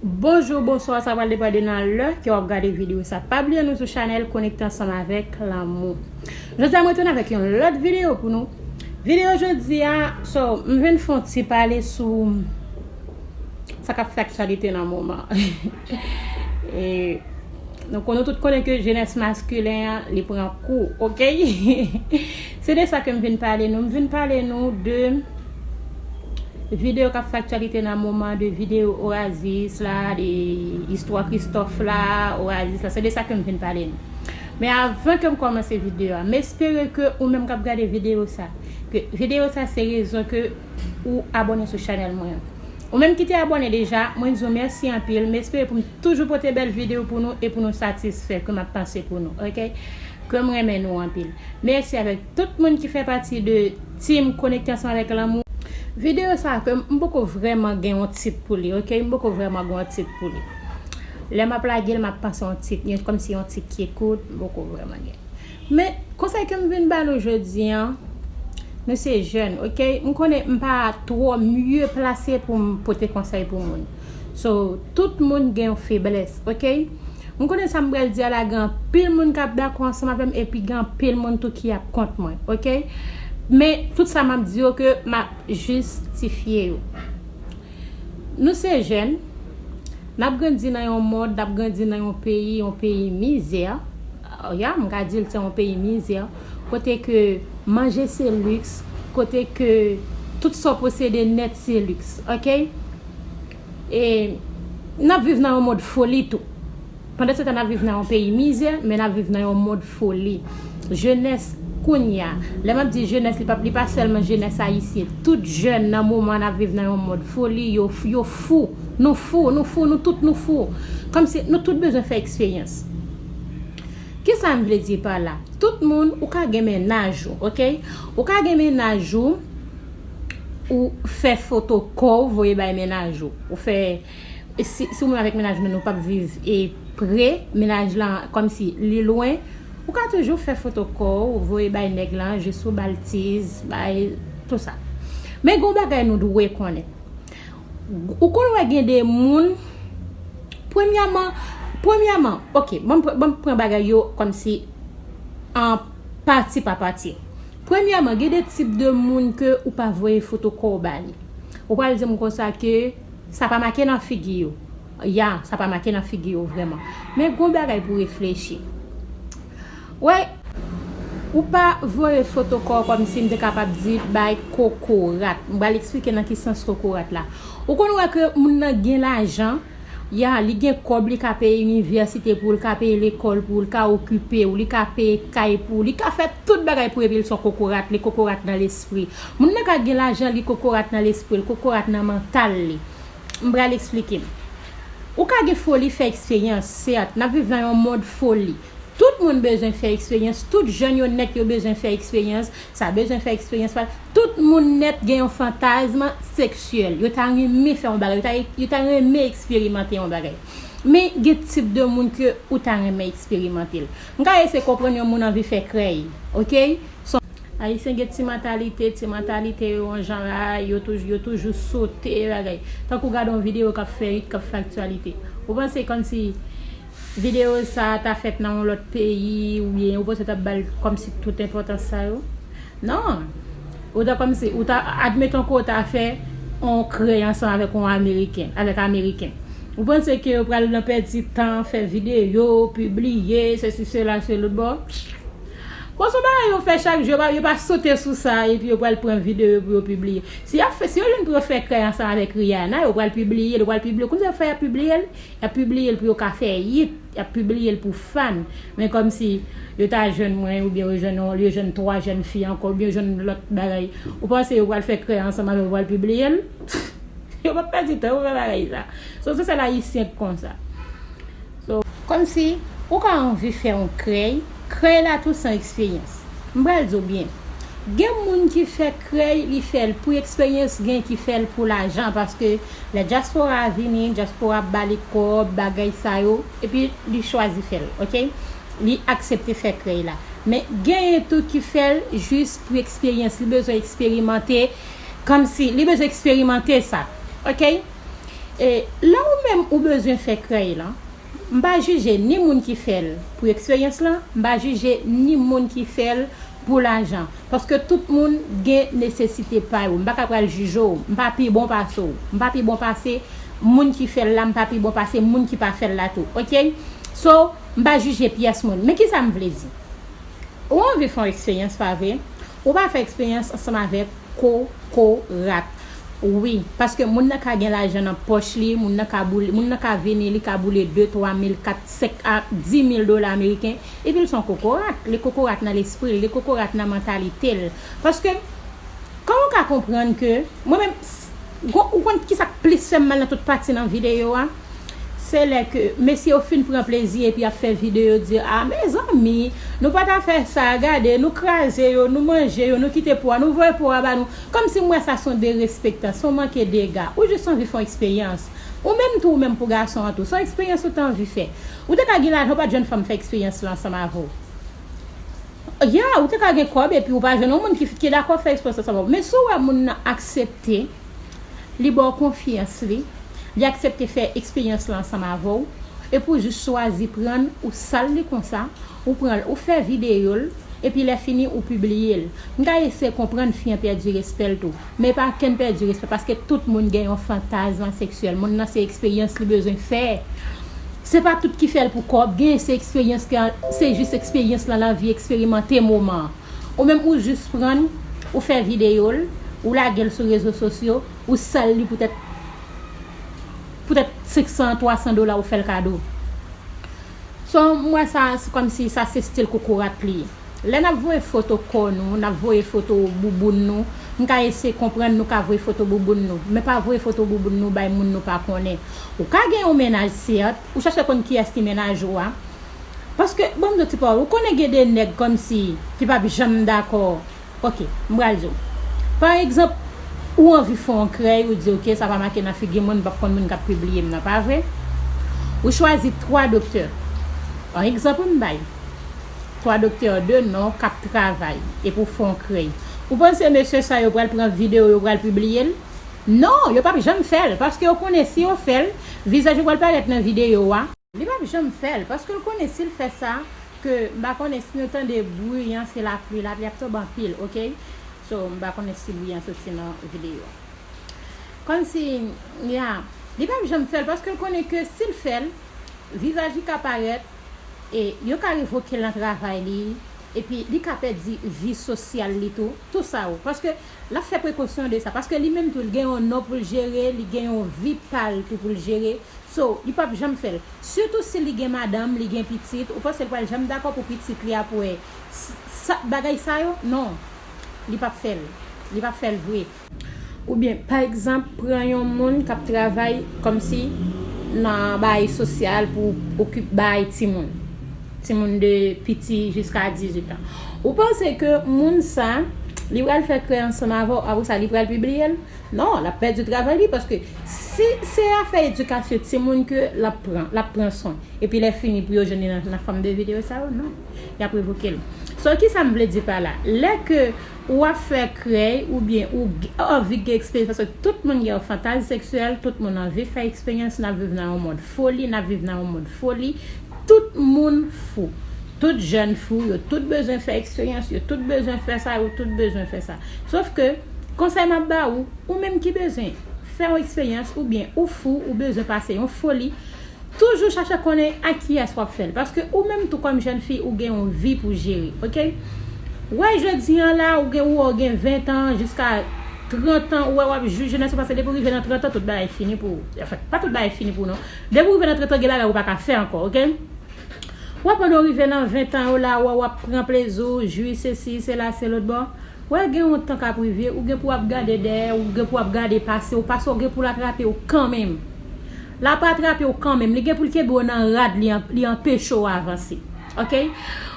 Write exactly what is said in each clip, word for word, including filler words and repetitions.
Bonjou, bonswa, sa pral depann de nan lè ke w ap gade videyo sa. Pa bliye nou sou chanèl Konekte Ansanm Avèk Lanmou. Jodi a, mwen tounen avèk yon lòt videyo pou nou. Videyo jodi a, so, m vin fè yon ti pale sou sa k ap fè aktyalite nan moman. E, nou, nou tout konnen ke jenès maskilen an, li pran kou, oke? Se de sa ke m vin pale nou. M vin pale nou de videyo k ap fè aktyalite nan moman, de videyo Oasis la, de istwa Christophe la, Oasis la. Se de sa ke m vin pale nou. Men avan ke m kòmanse videyo a, m espere ke ou menm k ap gade videyo sa, ke videyo sa se rezon ke ou abòne sou chanèl mwen an. Ou menm ki te abòne deja, mwen di w mèsi anpil. M espere pou m toujou pote bèl videyo pou nou e pou nou satisfè, ke m ap panse pou nou, oke? Ke m renmen nou anpil. Mèsi avèk tout moun ki fè pati de Team Konekte Ansanm Avèk Lanmou. Videyo sa ke m poko vrèman gen yon tit pou li, oke? M poko vrèman gen yon tit pou li. Lè m ap lage l, m ap panse yon tit, yon, kòmsi yon tit ki kout, m poko vrèman gen. Men, konsèy ke m vin ba nou jodi a, nou se jèn, oke? M konnen m pa twò mye plase pou m pote konsèy pou moun. So, tout moun gen yon feblès, oke? M konnen sa m pral di a la, gen anpil moun k ap dakò ansanm avè m, epi gen anpil moun tou ki ap kont mwen, oke? Men, tout sa m ap di yo ke m ap jistifye yo. Nou se jèn, n ap grandi nan yon mond, n ap grandi nan yon peyi, yon peyi mizè. Ya, m ka di l se yon peyi mizè, kote ke manje se liks, kote ke tout sa w posede nèt se liks, oke? E n ap viv nan yon mond foli tou. Pandan se tan, n ap viv nan yon peyi mizè, men n ap viv nan yon mond foli. Jenès kounye a, lè m ap di jenès, li pa, li pa sèlman jenès ayisyen. Tout jèn nan moman, n ap viv nan yon mond foli, yo, yo fou. Nou fou, nou fou, nou tout nou fou. Kòmsi nou tout bezwen fè eksperyans. Kisa m vle di pa la? Tout moun, ou ka gen mennaj ou, oke? Ou ka gen mennaj ou, ou fè foto kò w, voye bay mennaj ou. Ou fè, si, si ou menm avèk mennaj ou, nou p ap viv e pre, mennaj lan kòmsi li lwen, ou ka toujou fè foto kò w, voye bay nèg lan, jis pou ba l tiz, bay tout sa. Men gen yon bagay nou dwe konnen. Ou konn wè gen de moun, premyèman, premyèman, oke, ban m pr-, ban m pran bagay yo kòmsi an pati pa pati. Premyèman, gen de tip de moun ke ou pa voye foto kò w ba li. Ou pral di m konsa ke sa pa make nan figi yo. Ya, sa pa make nan figi yo vrèman. Men gon bagay pou reflechi. Wè, ou pa voye foto kò w kòmsi m te kapab di bay kokorat. M pral eksplike nan ki sans kokorat la. Ou konn wè ke moun nan gen lajan, ya, li gen kòb, li ka peye inivèsite pou ou, li ka peye lekòl pou ou, li ka okipe w, li ka peye kay pou ou, li ka fè tout bagay pou ou, epi l se yon kokorat, li kokorat nan lespri. Moun nan ka gen lajan, li kokorat nan lespri l, kokorat nan mantal li. M pral eksplike m. Ou ka gen foli fè eksperyans, sèt, n ap viv nan yon mond foli. Tout moun bezwen fè eksperyans, tout jèn yo nèt yo bezwen fè eksperyans, sa bezwen fè eksperyans pa l. Tout moun nèt gen yon fantasm seksyèl. Yo ta renmen fè yon bagay, yo ta, yo ta renmen eksperimante yon bagay. Men gen tip de moun ke ou ta renmen eksperimante l. M ka eseye konprann yon moun anvi fè krèy, oke? Ayisyen gen ti mantalite, ti mantalite yo yon jan la, yo toujou, yo toujou sote bagay. Tankou gade yon videyo k ap fè it, k ap fè aktyalite. Ou panse kòmsi videyo sa a ta fèt nan yon lòt peyi, oubyen ou panse yo t ap ba l kòmsi tout enpòtans sa yo? Non. Ou ta kòmsi, ou ta, admeton ke w ta fè yon krèy ansanm avèk yon Ameriken, avèk Ameriken. Ou panse ke yo pral nan pèdi tan, fè videyo, pibliye, sesi, sela, se lòt bò? Bon, se yon bagay yo fè chak jou, yo pa, yo pa sote sou sa, epi yo pral pran videyo pou yo pibliye. Si y ap fè, si yo jwenn pou yo fè krèy ansanm avèk Rihanna, yo pral pibliye l, yo pral pibliye l. Kounya yo fè y ap pibliye l, y ap pibliye l pou yo ka fè it, y ap pibliye l pou fan. Men kòmsi yo ta jwenn mwen, oubyen yo jwenn yon, yo jwenn twa jèn fi ankò, oubyen yo jwenn lòt bagay. Ou panse yo pral fè krèy ansanm avè yo, yo pral pibliye l? Yo p ap pèdi tan, yo fè bagay sa. So, se sèl Ayisyen k konsa. So, kòmsi, ou ka anvi fè yon krèy, krèy la tou se yon eksperyans. M pral di w byen. Gen moun ki fè krèy, li fè l pou eksperyans, gen ki fè l pou lajan, paske lè dyaspora a vini, dyaspora ap ba li kòb, bagay sa yo, epi li chwazi fè l, oke? Li aksepte fè krèy la. Men genyen tou ki fè l jis pou eksperyans, li bezwen eksperimante, kòmsi li bezwen eksperimante sa, oke? E lè w Ou bezwen fè krèy lan. M pa jije ni moun ki fè l pou eksperyans lan, m pa jije ni moun ki fè l pou lajan. Paske tout moun gen nesesite pa yo. M pa ka pral jije w. M pa pi bon pase w. M pa pi bon pase moun ki fè l la, m pa pi bon pase moun ki pa fè l la tou. Oke? So, m pa jije pyès moun. Men kisa m vle di? Ou anvi fè yon eksperyans, pa vre? Ou pa fè eksperyans ansanm avèk kokorat. Wi, paske moun nan ka gen lajan nan pòch li, moun nan ka boule, moun nan ka vini, li ka boule de, twa mil, kat, senk a dis mil dola ameriken, epi l se yon kokorat. Li kokorat nan lespri l, li kokorat nan mantalite l. Paske, kòman w ka konprann ke, mwen menm, s- gon- ou konn kisa k plis fè m mal nan tout pati nan videyo a? Se lè ke mesye yo fin pran plezi epi ap fè videyo di, a, mezanmi, nou pa ta fè sa, gade, nou kraze yo, nou manje yo, nou kite po a, nou voye po a ba nou. Kòmsi m wè sa se yon derespektan, se yon manke dega. Ou jis anvi fè yon eksperyans. Ou menm tou, ou menm pou gason an tou, se yon eksperyans ou te anvi fè. Ou te ka gen lajan, ou pa t jwenn fanm fè eksperyans lan ansanm avè w. Ya, ou te ka gen kòb epi ou pa jwenn yon moun ki, ki dakò fè eksperyans ansanm avè w. Men si w wè moun nan aksepte, li ba w konfyans li, li aksepte fè eksperyans lan ansanm avè w, epi w jis chwazi pran l, ou sal li konsa, ou pran l, ou fè videyo l, epi lè fini, ou pibliye l. M ka eseye konprann fi an pèdi respè l tou. Men pa kenn pèdi respè, paske tout moun gen yon fantazm seksyèl. Moun nan se eksperyans li bezwen fè. Se pa tout ki fè l pou kòb, gen se eksperyans ke se jis eksperyans lan l anvi eksperimante moman an. Ou menm ou jis pran l, ou fè videyo l, ou lage l sou rezo sosyo, ou sal li poutèt poutèt senk san, twa san dola ou fè l kado. So, m wè sa, se kòmsi sa se stil kokorat li ye. Lè n ap voye foto kò nou, n ap voye foto bouboun nou, m ka eseye konprann nou ka voye foto bouboun nou, men pa voye foto bouboun nou bay moun nou pa konnen. Ou ka gen yon mennaj, sèt, ou chache konn kiyès ki mennaj ou a. Paske, ban m di w ti pawòl, ou konnen gen de nèg kòmsi ki p ap janm dakò. Oke, m pral di w. Pa egzanp, ou anvi fè yon krèy, ou di, oke, sa pa make nan figi mwen, m p ap konn moun k ap pibliye m nan, pa vre? Ou chwazi twa doktè. Yon egzanp m bay. Twa doktè de non k ap travay, epi w fè yon krèy. Ou panse mesye sa yo pral pran videyo, yo pral pibliye l? Non, yo p ap janm fè l, paske yo konnen si yo fè l, vizaj yo pral parèt nan videyo a. Li p ap janm fè l, paske l konnen si l fè sa, ke m pa konnen si nou tande bri an, se lapli, lapli ap tonbe anpil, oke? So, m pa konnen si bri an soti nan videyo a. Kòmsi, ya, li p ap janm fè l, paske l konnen ke si l fè l, vizaj li ka parèt, e yo ka revoke l nan travay li, epi li ka pèdi vi sosyal li tou, tou sa yo. Paske l ap fè prekosyon de sa, paske li menm tou, li gen yon non pou l jere, li gen yon vi pa l tou pou l jere. So, li p ap janm fè l. Sitou si li gen madanm, li gen pitit, ou panse l pral janm dakò pou pitit li ap wè s- sa, bagay sa yo? Non. Li p ap fè l. Li p ap fè l vre. Oubyen, pa egzanp, pran yon moun k ap travay kòmsi nan bagay sosyal pou okip bay timoun. Timoun de piti jiska dizuit an. Ou panse ke moun sa, li pral fè krèy ansanm avè w, apre sa, li pral pibliye l? Non, l ap pèdi travay li, paske si se afè edikasyon timoun ke l ap pran, l ap pran swen. Epi lè fini pou yo jwenn li nan, nan fòm de videyo sa yo, non. Y ap revoke l. So, kisa m vle di pa la? Lè ke ou ap fè krèy, oubyen ou g- anvi gen eksperyans, paske tout moun gen yon fantazm seksyèl, tout moun anvi fè eksperyans, n ap viv nan yon mond foli, n ap viv nan yon mond foli, tout moun fou. Tout jèn fou, yo tout bezwen fè eksperyans, yo tout bezwen fè sa, yo tout bezwen fè sa. Sof ke, konsèy m ap ba ou, ou menm ki bezwen fè yon eksperyans, oubyen ou fou, ou bezwen pase yon foli, toujou chache konnen ak kiyès w ap fè l. Paske ou menm tou kòm jèn fi, ou gen yon vi pou jere, oke? Wè jodi an la, ou gen, ou wè w gen ven tan, jiska trant an, ou wè w ap jwi jenès ou, paske depi w rive nan trant an, tout bagay fini pou ou. Anfen, pa tout bagay fini pou ou, non. Depi w rive nan trant an, gen bagay ou pa ka fè ankò, oke? Wè pandan w rive nan ven tan yo la, wè w ap pran plezi w, jwi sesi, sela, se lòt bò. Wè gen yon tan k ap rive, ou gen pou w ap gade dèyè, ou gen pou w ap gade pase w, pase w gen pou l atrape w kanmenm. L ap atrape w kanmenm, li gen pou l kenbe w nan rad li, an- li anpeche w avanse. Oke?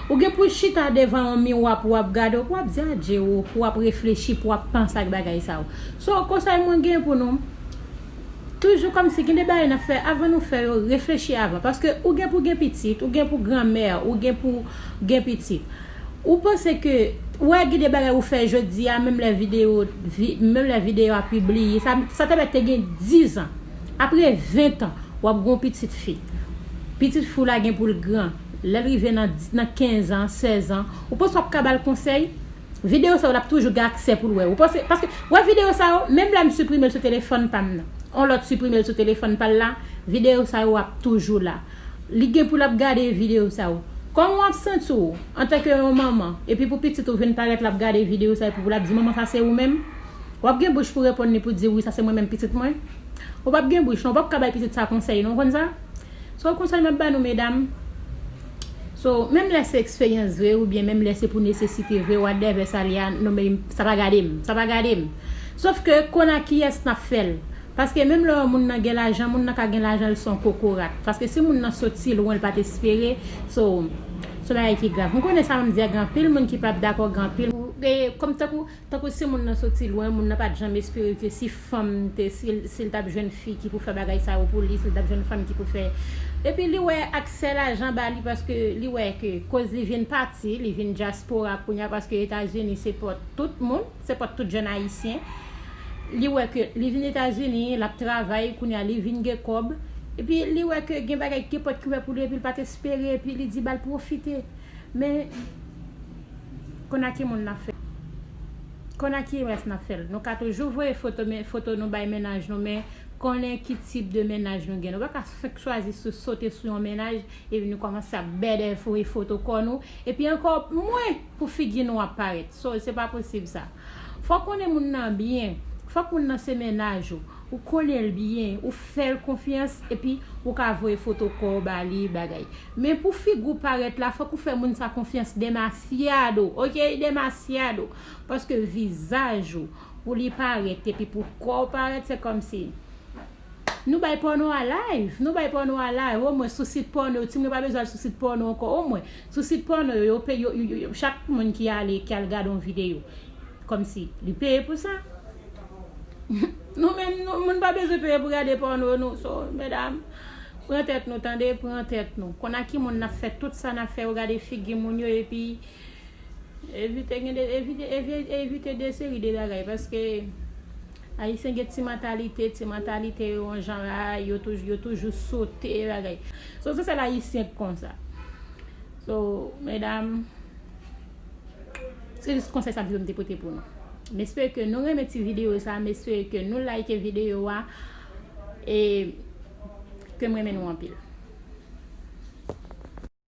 Ou gen pou w chita devan yon miwa pou w ap gade w, pou w ap di adje w, pou w ap reflechi, pou w ap panse ak bagay sa yo. So, konsèy mwen gen pou nou, toujou kòmsi gen de bagay n ap fè, avan nou fè yo, reflechi avan. Paske ou gen pou gen pitit, ou gen pou granmè, ou gen pou gen pitit. Ou panse ke, ou wè gen de bagay ou fè jodi a, menm lè videyo, vi- menm lè videyo a pibliye, sa, sa te mèt te gen diz an. Apre ven tan, W ap gen yon pitit fi. Pitit fi w la gen pou l gran. Lè l rive nan, nan kenz an, sèz an, ou panse w ap ka ba l konsèy? Videyo sa yo, l ap toujou gen aksè pou l wè. Ou panse, paske, wè videyo sa yo, menm lè m siprime l sou telefòn pa m nan. On lòt siprime l sou telefòn pa l la, videyo sa yo ap toujou la. Li gen pou l ap gade videyo sa yo. Kòman w ap santi w antanke yon manman, epi pou pitit ou vin parèt l ap gade videyo sa yo, epi pou l ap di, "Manman, sa se ou menm?" W ap gen bouch pou reponn li pou di, "Wi, sa se mwen menm, pitit mwen." Ou p ap gen bouch, non, w p ap ka bay pitit sa konsèy, non, w konn sa? So, konsèy m ap ba nou, medam. So, menm lè se eksperyans vre, oubyen menm lè se pou nesesite vre, whatever sa li a, non, men sa pa gade m, sa pa gade m. Sòf ke, konn a kiyès n ap fè l. Paske menm lè yon moun nan gen lajan, moun nan ka gen lajan, l se yon kokorat. Paske si moun nan soti lwen, l pa t espere, so, se yon bagay ki grav. M konnen sa m di a, gen anpil moun ki p ap dakò, gen anpil, e, kòm tankou, tankou si moun nan soti lwen, moun nan pa t janm espere ke si fanm te, si, l- si l t ap jwenn fi ki pou fè bagay sa yo pou li, si l t ap jwenn fanm ki pou fè. Epi li wè aksè lajan ba li, paske li wè ke koz li vin pati, li vin dyaspora kounye a, paske Etazini se pòt tout moun, se pòt tout jèn ayisyen. Li wè ke li vin Etazini, l ap travay, kounye a li vin gen kòb. Epi li wè ke gen bagay, gen pòt ki ouvè pou li, epi l pa t espere, epi li di ba l pwofite. Men, konn a ki moun n ap fè l. Konn a kiyès n ap fè l. Nou ka toujou voye foto, men, foto nou bay mennaj nou, men konnen ki tip de mennaj nou gen. Nou pa ka fèk chwazi sou, sote sou yon mennaj, epi nou kòmanse ap bèdè voye foto kò nou, epi ankò mwen pou figi nou ap parèt. So, se pa posib sa. Fò w konnen moun nan byen, fòk moun nan se mennaj ou, ou konnen l byen, ou fè l konfyans, epi ou ka voye foto kò w ba li, bagay. Men pou figi w parèt la, fòk ou fè moun sa konfyans demasiado, ok? Demasiado. Paske vizaj ou, pou li parèt, epi pou kò w parèt, se kòmsi nou bay pòno a live, nou bay pòno a live, omwen sou sit pòno yo, timoun yo pa bezwen al sou sit pòno ankò, omwen sou sit pòno yo, yo pe, yo, yo, yo, yo, chak moun ki ale, ki al gade yon videyo, kòmsi li peye pou sa. Nou menm, nou, moun pa bezwen peye pou gade pòno, nou, so, medam, pran tèt nou, tande, pran tèt nou. Konn a ki moun n ap fè tout sa n ap fè yo, gade figi moun yo, epi evite gen de, evite, evite, evite de seri de bagay, paske Ayisyen gen ti mantalite, ti mantalite yo yon jan la, yo toujou, yo toujou sote bagay. So, se sèl Ayisyen k konsa. So, medam, se jis konsèy sa videyo m te pote pou nou. M espere ke nou renmen ti videyo sa, m espere ke nou like videyo a, e ke m renmen nou anpil.